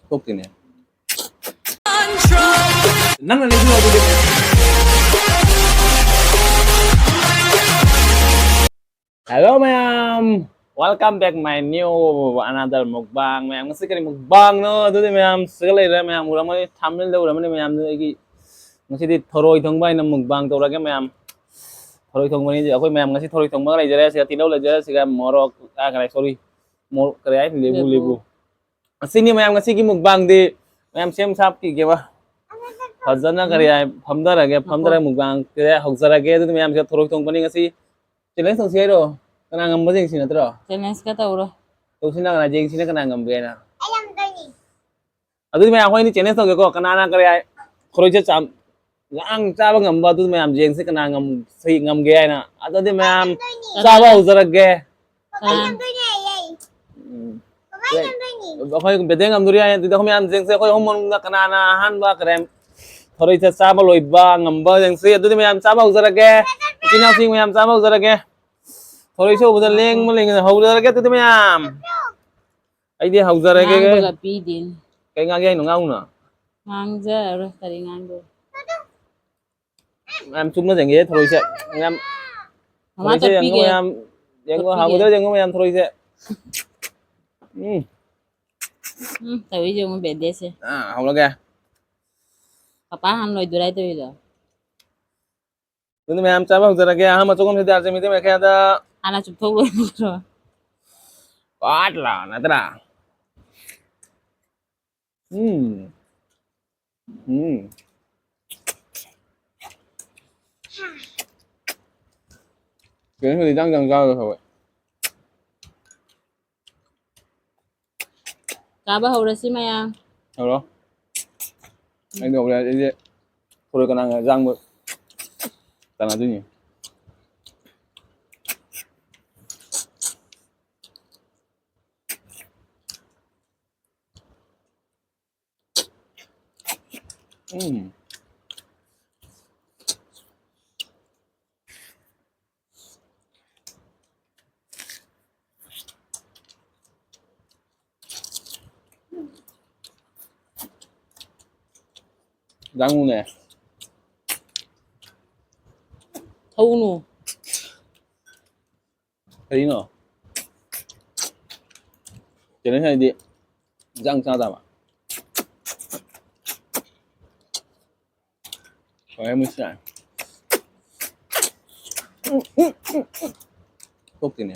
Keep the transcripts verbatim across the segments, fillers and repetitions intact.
ꯊꯣꯛꯇꯦꯅꯦ꯫ ꯅꯪꯅ ꯂꯩꯕꯤꯌꯣ ꯑꯗꯨꯗꯤ꯫ Hello ꯃꯌꯥꯝ, welcome back my new another mukbang꯫ ꯃꯌꯥꯝ, ꯉꯁꯤ ꯀꯔꯤ mukbangꯅꯣ? ꯑꯗꯨꯗꯤ ꯃꯌꯥꯝ ꯁꯤꯒ ꯂꯩꯔꯦ, ꯃꯌꯥꯝ ꯎꯔꯝꯃꯅꯤ, thumbnailꯗ ꯎꯔꯝꯃꯅꯤ꯫ ꯃꯌꯥꯝꯗꯨ ꯑꯩꯒꯤ ꯉꯁꯤꯗꯤ ꯊꯔꯣꯏ ꯊꯣꯡꯕ ꯍꯥꯏꯅ mukbang ꯇꯧꯔꯒꯦ ꯃꯌꯥꯝ꯫ ꯊꯔꯣꯏ ꯊꯣꯡꯕꯅꯤ꯫ ꯑꯩꯈꯣꯏ ꯃꯌꯥꯝ ꯉꯁꯤ ꯊꯔꯣꯏ ꯊꯣꯡꯕꯒ ꯂꯩꯖꯔꯦ꯫ ꯁꯤꯗ ꯇꯤꯜꯍꯧ ꯂꯩꯖꯔꯦ, ꯁꯤꯗ ꯃꯣꯔꯣꯛ, ꯑ, ꯀꯔꯤ, sorry, ꯃꯣꯔꯣꯛ, ꯀꯔꯤ ꯍꯥꯏ, ꯂꯦꯕꯨ, ꯂꯦꯕꯨ꯫ ꯂꯦꯕꯨ꯫ ꯑꯁꯤꯅꯤ ꯃꯌꯥꯝ ꯉꯁꯤꯒꯤ mukbangꯗꯤ꯫ ꯃꯌꯥꯝ ꯁꯦꯝ ꯁꯥꯞꯈꯤꯒꯦꯕ꯫ ꯐꯖꯅ ꯀꯔꯤ ꯍꯥꯏ, ꯐꯝꯊꯔꯒꯦ, ꯉꯥꯏꯈꯣ꯫ ꯐꯝꯊꯔꯒ mukbangꯁꯦ ꯍꯧꯖꯔꯒꯦ꯫ ꯑꯗꯨꯗꯤ ꯃꯌꯥꯝꯁꯦ ꯊꯔꯣꯏ ꯊꯣꯡꯕꯅꯤ ꯉꯁꯤ꯫ Challenge ꯇꯧꯁꯤ ꯍꯥꯏꯔꯣ? ꯀꯅꯥ ꯉꯝꯕ ꯌꯦꯡꯁꯤ ꯅꯠꯇ꯭ꯔꯣ? Challengeꯀ ꯇꯧꯔꯣ꯫ ꯇꯧꯁꯤꯅ ꯀꯅꯥ ꯌꯦꯡꯁꯤꯅ ꯀꯅꯥ ꯉꯝꯒꯦ ꯍꯥꯏꯅ꯫ ꯑꯗꯨꯗꯤ ꯃꯌꯥꯝ ꯑꯩꯈꯣꯏꯅꯤ challenge ꯇꯧꯒꯦꯀꯣ꯫ ꯀꯅꯥꯅ ꯀꯔꯤ ꯍꯥꯏ? ꯊꯔꯣꯏꯁꯦ ꯆꯥꯝ-, ꯌꯥꯝ ꯆꯥꯕ ꯉꯝꯕ ꯑꯗꯨ ꯃꯌꯥꯝ ꯌꯦꯡꯁꯤ ꯀꯅꯥ ꯉꯝ-, ꯁꯤ ꯉꯝꯒꯦ ꯍꯥꯏꯅ꯫ ꯑꯗꯨꯗꯤ ꯃꯌꯥꯝ ꯀꯅꯥ? ꯆꯥꯕ ꯍꯧꯖꯔꯒꯦ꯫ ꯀꯅꯥ? ꯎꯝ꯫ ꯑꯩꯈꯣꯏ battle ꯉꯝꯗꯣꯔꯤ ꯍꯥꯏ꯫ ꯑꯗꯨꯗꯤ ꯑꯩꯈꯣꯏ ꯃꯌꯥꯝ ꯌꯦꯡꯁꯤ꯫ ꯑꯩꯈꯣꯏ ꯑꯍꯨꯝ ꯃꯅꯨꯡꯗ ꯀꯅꯥꯅ ꯑꯍꯥꯟꯕ ꯀꯔꯤ ꯊꯔꯣꯏꯁꯦ ꯆꯥꯕ ꯂꯣꯏꯕ ꯉꯝꯕ ꯌꯦꯡꯁꯤ꯫ ꯑꯗꯨꯗꯤ ꯃꯌꯥꯝ ꯆꯥꯕ ꯍꯧꯖꯔꯒꯦ꯫ ꯏꯆꯤꯟ ꯏꯅꯥꯎꯁꯤꯡ ꯃꯌꯥꯝ ꯆꯥꯕ ꯍꯧꯖꯔꯒꯦ꯫ ꯊꯔꯣꯏꯁꯦ ꯎꯕꯗ ꯉꯥꯏꯈꯣ꯫ ꯂꯦꯡꯕ ꯂꯦꯡꯗꯅ ꯍꯧꯖꯔꯒꯦ ꯑꯗꯨꯗꯤ ꯃꯌꯥꯝ꯫ ꯑꯩꯗꯤ ꯍꯧꯖꯔꯒꯦ꯫ ꯉꯥꯡꯕꯒ ꯄꯤꯗꯦꯅꯦ꯫ ꯀꯩ ꯉꯥꯡꯒꯦ ꯍꯥꯏꯅꯣ? ꯉꯥꯡꯉꯨꯅ꯫ ꯉꯥꯡꯖꯔꯔꯣꯏ꯫ ꯀꯔꯤ ꯉꯥꯡꯗꯣꯏ? ꯃꯌꯥꯝ ꯆꯨꯞꯅ ꯌꯦꯡꯒꯦ ꯊꯔꯣꯏꯁꯦ꯫ ꯃꯌꯥꯝ ꯃꯃꯥ ꯊꯔꯣꯏꯁꯦ ꯌꯦꯡꯉꯨ ꯆꯠꯄꯤꯒꯦ꯫ ꯃꯌꯥꯝ꯫ ꯌꯦꯡꯉꯨ, ꯆꯠꯄꯤꯒꯦ꯫ ꯍꯥꯎꯒꯗ꯭ꯔꯥ ꯌꯦꯡꯉꯨ ꯃꯌꯥꯝ ꯊꯔꯣꯏꯁꯦ꯫ ꯎꯝ꯫ ꯎꯝ, ꯇꯧꯔꯤꯁꯦ ꯌꯦꯡꯉꯨ ꯕꯦꯗꯦꯁꯦ꯫ ꯑꯥ, ꯍꯧꯔꯒꯦ꯫ ꯄꯄꯥ ꯍꯥꯟꯅ ꯂꯣꯏꯗꯣꯏꯔꯥ ꯇꯧꯔꯤꯗꯣ? ꯑꯗꯨꯗꯤ ꯃꯌꯥꯝ ꯆꯥꯕ ꯍꯧꯖꯔꯒꯦ꯫ ꯑꯍꯥꯟꯕ ꯆꯣꯡꯉꯝꯁꯤꯗꯤ ꯑꯥꯔꯖꯦ ꯃꯤꯇꯩ ꯃꯥꯏꯀꯩꯗ꯫ ꯍꯥꯟꯅ ꯆꯨꯞꯊꯣꯛ ꯂꯣꯏꯔꯣ꯫ ꯄꯥꯠꯂꯥ ꯅꯠꯇ꯭ꯔꯥ? ꯎꯝ꯫ ꯎꯝ꯫ ꯀꯩꯅꯣ ꯍꯧꯖꯤꯛ ꯏꯟꯖꯥꯡ ꯆꯥꯡ ꯆꯥꯔꯒ ꯍꯧꯋꯦ꯫ ꯆꯥꯕ ꯍꯧꯔꯁꯤ ꯃꯌꯥꯝ꯫ ꯍꯧꯔꯣ꯫ ꯑꯩꯗꯤ ꯍꯧꯔꯦ꯫ ꯑꯩꯗꯤ ꯊꯔꯣꯏ ꯀꯅꯥꯒ ꯌꯥꯟꯖꯥꯡꯕ ꯇꯥꯟꯅꯗꯣꯏꯅꯤ꯫ ꯎꯝ꯫ ꯂꯥꯡꯅꯨꯅꯦ꯫ ꯊꯧꯅꯨ꯫ ꯀꯔꯤꯅꯣ? ꯀꯩꯅꯣ ꯍꯥꯏꯗꯤ ꯏꯟꯖꯥꯡ ꯆꯥꯗꯕ꯫ ꯍꯣꯔꯦꯟ ꯃꯨꯠꯁꯤꯔꯥ? ꯊꯣꯛꯇꯦꯅꯦ꯫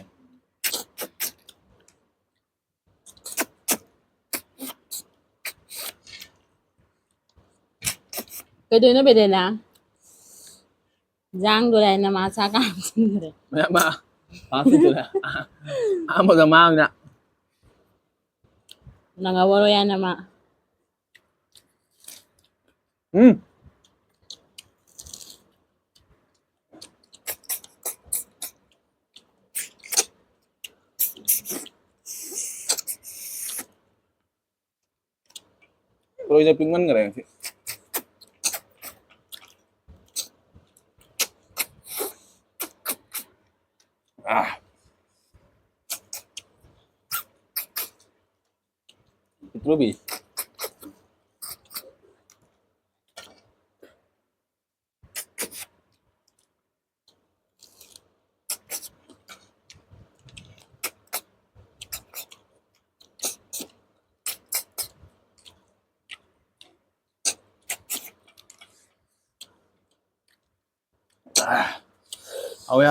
ꯀꯩꯗꯧꯅꯣ ꯕꯦꯗꯦꯅ? ꯏꯟꯖꯥꯡꯗꯣ ꯂꯥꯏ ꯅꯃꯥ ꯆꯥꯛ ꯀꯥꯝꯁꯤꯟꯈ꯭ꯔꯦ꯫ ꯃꯌꯥꯝ ꯃꯥ ꯍꯥꯞꯆꯤꯟꯗꯣꯔꯦ꯫ ꯑꯍꯥꯟꯕꯗ ꯃꯥꯡꯅ꯫ ꯅꯪ ꯑꯋꯥꯔꯣꯏ ꯌꯥꯅ ꯃꯥ꯫ ꯎꯝ꯫ ꯊꯔꯣꯏꯁꯦ ꯄꯤꯛꯃꯟꯈ꯭ꯔꯦ ꯉꯁꯤ꯫ ꯑꯥ꯫ ꯄꯤꯛꯇ꯭ꯔꯨꯕꯤ꯫ ꯍꯥꯎꯋꯦ꯫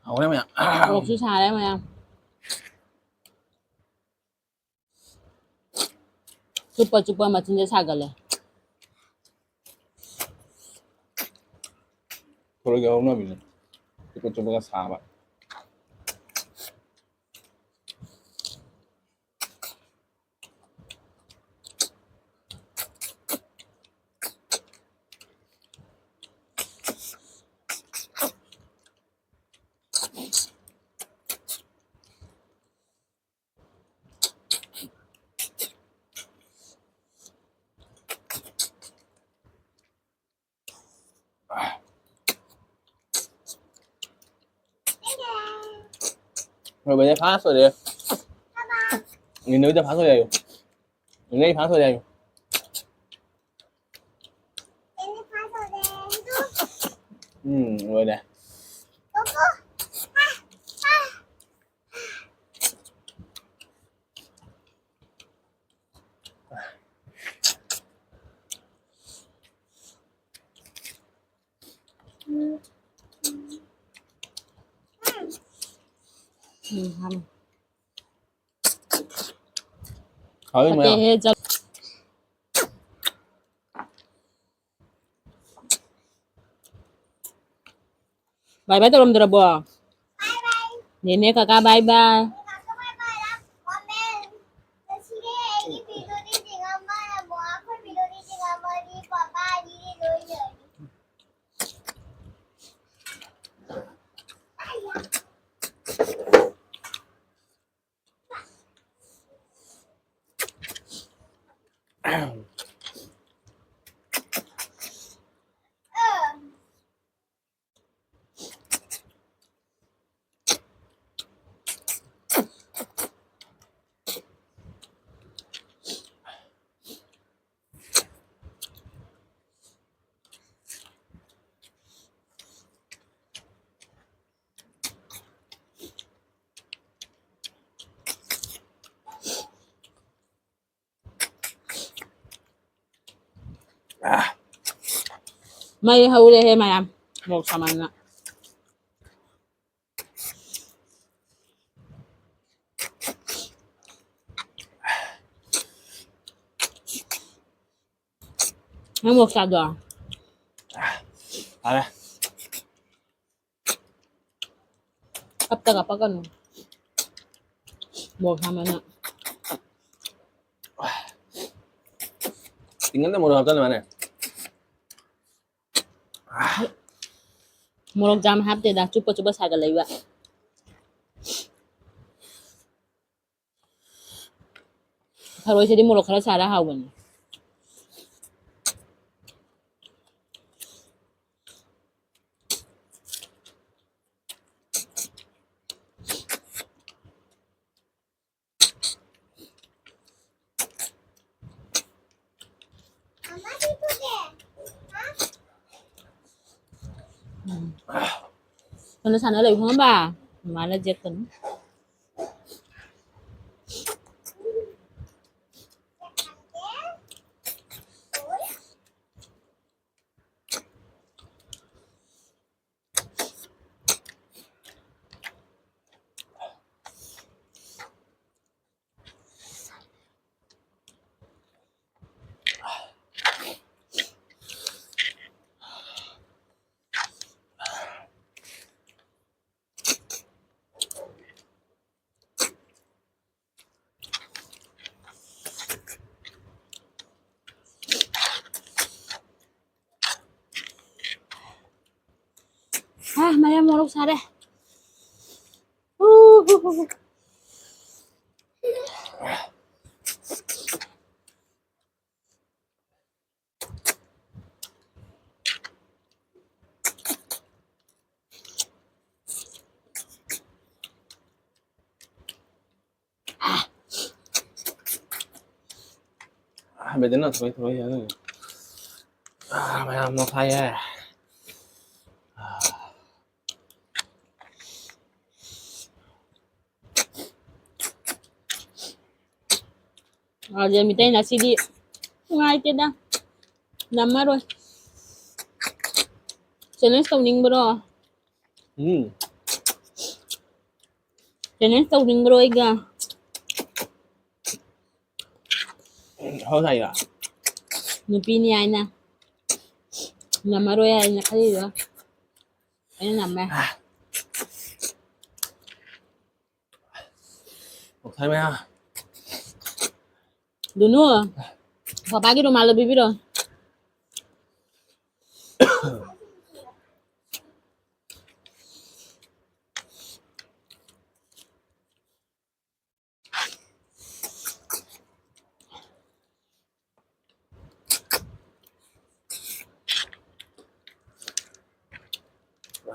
ꯍꯥꯎꯔꯦ ꯃꯌꯥꯝ꯫ ꯃꯣꯔꯣꯛꯁꯨ ꯁꯥꯔꯦ ꯃꯌꯥꯝ꯫ ꯆꯨꯞꯄ ꯆꯨꯞꯄ ꯃꯆꯤꯟꯖꯦ ꯁꯥꯒꯠꯂꯦ꯫ ꯊꯔꯣꯏꯒꯤ ꯍꯧꯅꯕꯤꯅꯦ꯫ ꯆꯨꯞꯄ ꯆꯨꯞꯄꯒ ꯁꯥꯕ꯫ ꯂꯣꯏꯕꯁꯦ ꯐꯥꯁ ꯑꯣꯏꯔꯦ꯫ ꯂꯤꯟꯗꯣꯏꯗ ꯐꯥꯁ ꯑꯣꯏꯔꯦ ꯍꯥꯏꯌꯨ꯫ ꯂꯤꯟꯗꯣꯏ ꯐꯥꯁ ꯑꯣꯏꯔꯦ ꯍꯥꯏꯌꯨ꯫ ꯎꯝ, ꯂꯣꯏꯔꯦ꯫ ꯎꯝ, ꯍꯥꯎꯋꯤ ꯃꯌꯥꯝ꯫ ꯐꯠꯇꯦꯍꯦ, ꯆꯠ-, ꯕꯥꯏ ꯕꯥꯏ ꯇꯧꯔꯝꯗ꯭ꯔꯕꯣ? ꯅꯦꯅꯦ ꯀꯀꯥ ꯕꯥꯏ ꯕꯥꯏ꯫ ꯃꯩ ꯍꯧꯔꯦꯍꯦ ꯃꯌꯥꯝ, ꯃꯣꯔꯣꯛ ꯁꯥꯃꯟꯗꯅ꯫ ꯅꯪ ꯃꯣꯔꯣꯛ ꯆꯥꯗ꯭ꯔꯣ? ꯐꯔꯦ꯫ ꯀꯞꯇ ꯀꯞꯄꯛꯀꯅꯨ꯫ ꯃꯣꯔꯣꯛ ꯁꯥꯃꯟꯗꯅ꯫ ꯆꯤꯡꯒꯟꯗ ꯃꯣꯔꯣꯛ ꯍꯥꯞꯆꯜꯂꯦ ꯃꯥꯅꯦ꯫ ꯃꯣꯔꯣꯛ ꯌꯥꯝ ꯍꯥꯞꯇꯦꯗ, ꯆꯨꯞꯄ ꯆꯨꯞꯄ ꯁꯥꯒꯠꯂꯛꯏꯕ꯫ ꯊꯔꯣꯏꯁꯤꯗꯤ ꯃꯣꯔꯣꯛ ꯈꯔ ꯁꯥꯔ ꯍꯥꯎꯕꯅꯤ꯫ ꯁꯥꯟꯅ ꯂꯩꯌꯨ ꯈꯪꯉꯕ? ꯃꯃꯥꯅ ꯌꯦꯠꯀꯅꯤ꯫ Ah, mayam morok sare. Uh, uh, uh, uh. Ah, bete na thoi thoi ya. Ah, mayam no khai hai. Ah. ꯑꯥ, ꯃꯤꯇꯩ ꯉꯁꯤꯗꯤ ꯅꯨꯡꯉꯥꯏꯇꯦꯗ꯫ ꯅꯝꯃꯔꯣꯏ꯫ Challenge ꯇꯧꯅꯤꯡꯕ꯭ꯔꯣ? ꯎꯝ꯫ Challenge ꯇꯧꯅꯤꯡꯕ꯭ꯔꯣ ꯑꯩꯒ? ꯍꯣꯏ, ꯍꯥꯏꯌꯣ꯫ ꯅꯨꯄꯤꯅꯤ ꯍꯥꯏꯅ ꯅꯝꯃꯔꯣꯏ ꯍꯥꯏꯅ ꯈꯜꯂꯤꯗꯣ꯫ ꯑꯩꯅ ꯅꯝꯃꯦ꯫ ꯑꯣꯛꯁꯥꯏ ꯃꯌꯥ꯫ ꯗꯨꯅꯨ, ꯄꯄꯥꯒꯤ ꯔꯨꯃꯥꯜꯗꯣ ꯄꯤꯕꯤꯔꯣ꯫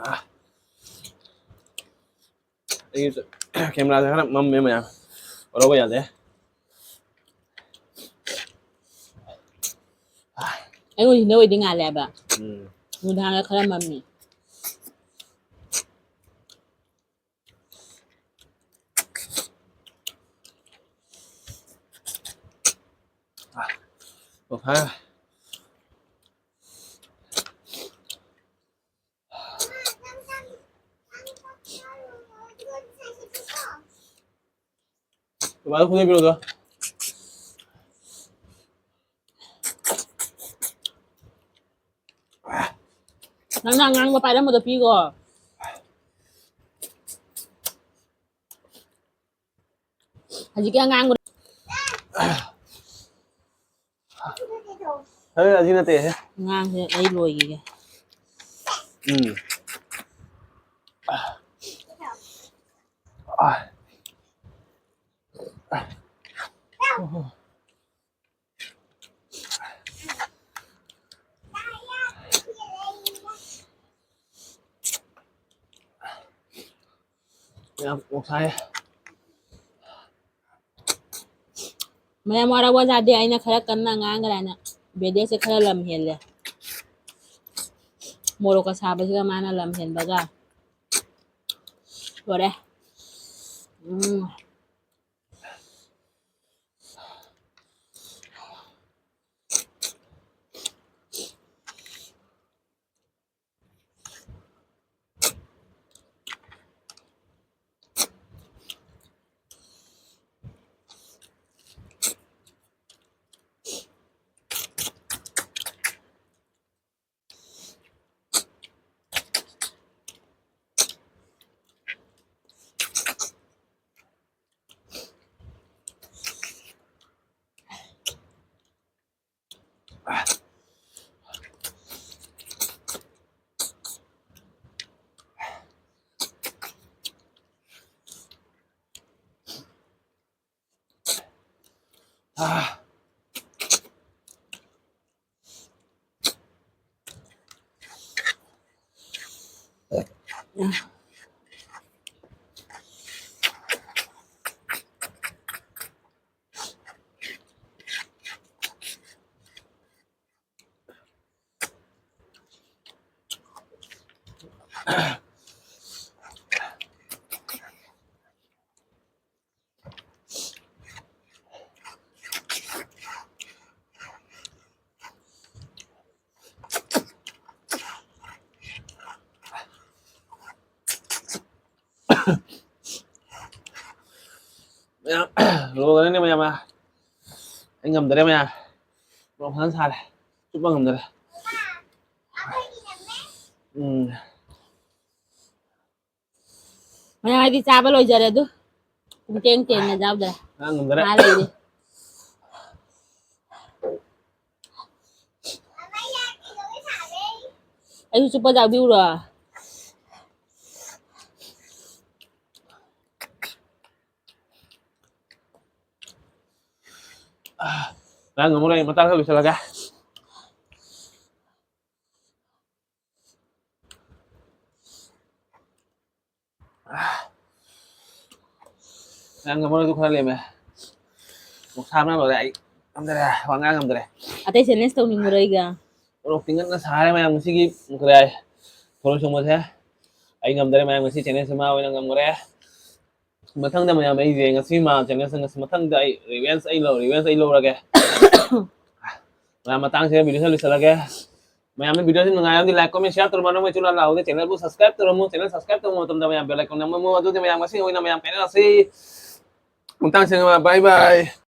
ꯑꯥ꯫ ꯑꯩꯒꯤ cameraꯁꯦ ꯈꯔ ꯃꯝꯃꯦ ꯃꯌꯥꯝ꯫ ꯋꯥꯔꯧꯕ ꯌꯥꯗꯦ꯫ ꯑꯩꯉꯣꯟꯗ ꯅꯣꯏꯗꯤ ꯉꯥꯜꯂꯦ ꯍꯥꯏꯕ꯫ ꯎꯝ꯫ ꯅꯨꯡꯗꯥꯡꯗ ꯈꯔ ꯃꯝꯃꯤ꯫ ꯄꯣꯛꯈꯥꯏ꯫ ꯕꯕꯥꯗ ꯈꯨꯗꯩ ꯄꯤꯔꯛꯑꯣꯗꯣ꯫ ꯅꯪꯅ ꯑꯉꯥꯡꯕ ꯄꯥꯏꯔꯝꯕꯗꯣ ꯄꯤꯈꯣ꯫ ꯍꯧꯖꯤꯛꯀꯤ ꯑꯉꯥꯡꯕ꯫ ꯑꯦ, ꯑꯁꯤ ꯅꯠꯇꯦꯍꯦ꯫ ꯑꯉꯥꯡꯁꯦ ꯑꯩ ꯂꯣꯏꯈꯤꯒꯦ꯫ ꯎꯝ꯫ ꯑꯥ꯫ ꯌꯥꯝ ꯑꯣꯛꯁꯥꯏꯌꯦ꯫ ꯃꯌꯥꯝ ꯋꯥꯔꯧꯕ ꯌꯥꯗꯦ, ꯑꯩꯅ ꯈꯔ ꯀꯟꯅ ꯉꯥꯡꯈ꯭ꯔꯦꯅ꯫ ꯕꯦꯗꯦꯁꯁꯦ ꯈꯔ ꯂꯝ ꯍꯦꯜꯂꯦ꯫ ꯃꯣꯔꯣꯛꯀ ꯁꯥꯕꯁꯤꯒ ꯃꯥꯅ ꯂꯝ ꯍꯦꯟꯕꯒ꯫ ꯂꯣꯏꯔꯦ꯫ ꯎꯝ꯫ ꯑꯥ꯫ ꯃꯌꯥꯝ, ꯂꯣꯏꯔꯦꯅꯦ ꯃꯌꯥꯝ꯫ ꯑꯩ ꯉꯝꯗꯔꯦ ꯃꯌꯥꯝ꯫ ꯃꯣꯔꯣꯛ ꯐꯖꯅ ꯁꯥꯔꯦ꯫ ꯆꯨꯞꯄ ꯉꯝꯗꯔꯦ꯫ ꯎꯝ꯫ ꯃꯌꯥꯝ ꯑꯩꯗꯤ ꯆꯥꯕ ꯂꯣꯏꯖꯔꯦ ꯑꯗꯨ꯫ ꯄꯨꯡ ꯇꯦꯡ ꯇꯦꯡꯅ ꯆꯥꯕꯗ꯫ ꯉꯥꯡ ꯉꯝꯗꯔꯦ꯫ ꯃꯥ ꯂꯩꯔꯤ꯫ ꯑꯩꯁꯨ ꯆꯨꯞꯄ ꯆꯥꯕꯤꯎꯔꯣ? ꯅꯪ ꯉꯝꯃꯔꯣꯏ, ꯑꯩ ꯃꯇꯥꯡꯗ ꯂꯣꯏꯁꯤꯜꯂꯒꯦ꯫ ꯅꯪ ꯉꯝꯃꯔꯣꯏ, ꯑꯗꯨ ꯈꯔ ꯂꯦꯝꯃꯦ꯫ ꯅꯨꯡꯁꯥ ꯃꯔꯛ ꯂꯣꯏꯔꯦ, ꯑꯩ ꯉꯝꯗꯔꯦ, ꯋꯥ ꯉꯥꯡ ꯉꯝꯗꯔꯦ꯫ ꯑꯇꯩ challenge ꯇꯧꯅꯤꯡꯕ꯭ꯔꯣ ꯑꯩꯒ? ꯃꯣꯔꯣꯛ ꯇꯤꯡꯒꯟꯅ ꯁꯥꯔꯦ ꯃꯌꯥꯝ, ꯉꯁꯤꯒꯤ ꯀꯔꯤ ꯍꯥꯏ, ꯊꯔꯣꯏ ꯊꯣꯡꯕꯁꯦ꯫ ꯑꯩ ꯉꯝꯗꯔꯦ ꯃꯌꯥꯝ, ꯉꯁꯤ challenge ꯃꯥ ꯑꯣꯏꯅ ꯉꯝꯈ꯭ꯔꯦ꯫ ꯃꯊꯪꯗ ꯃꯌꯥꯝ ꯑꯩꯁꯦ ꯉꯁꯤ ꯃꯥ challenge, ꯉꯁꯤ ꯃꯊꯪꯗ ꯑꯩ revenge ꯑꯩ ꯂꯧ-, revenge ꯑꯩ ꯂꯧꯔꯒꯦ꯫ ꯃꯌꯥꯝ ꯃꯇꯥꯡꯁꯤꯗ video ꯁꯦ ꯂꯣꯏꯁꯤꯜꯂꯒꯦ꯫ ꯃꯌꯥꯝꯅ video ꯁꯤ ꯅꯨꯡꯉꯥꯏꯔꯝꯗꯤ like, comment, share ꯇꯧꯔꯝꯃꯣ, ꯅꯣꯡꯃꯩ ꯆꯨꯂꯥ ꯂꯥꯎꯗ, channel ꯕꯨ subscribe ꯇꯧꯔꯝꯃꯨ, channel subscribe ꯇꯧꯕ ꯃꯇꯝꯗ ꯃꯌꯥꯝ bell icon ꯅꯝꯃꯝꯃꯨ, ꯑꯗꯨꯗꯤ ꯃꯌꯥꯝ ꯉꯁꯤ ꯑꯣꯏꯅ ꯃꯌꯥꯝ ꯀꯥꯏꯅꯔꯁꯤ꯫ ꯃꯇꯥꯡꯁꯤꯗ bye bye꯫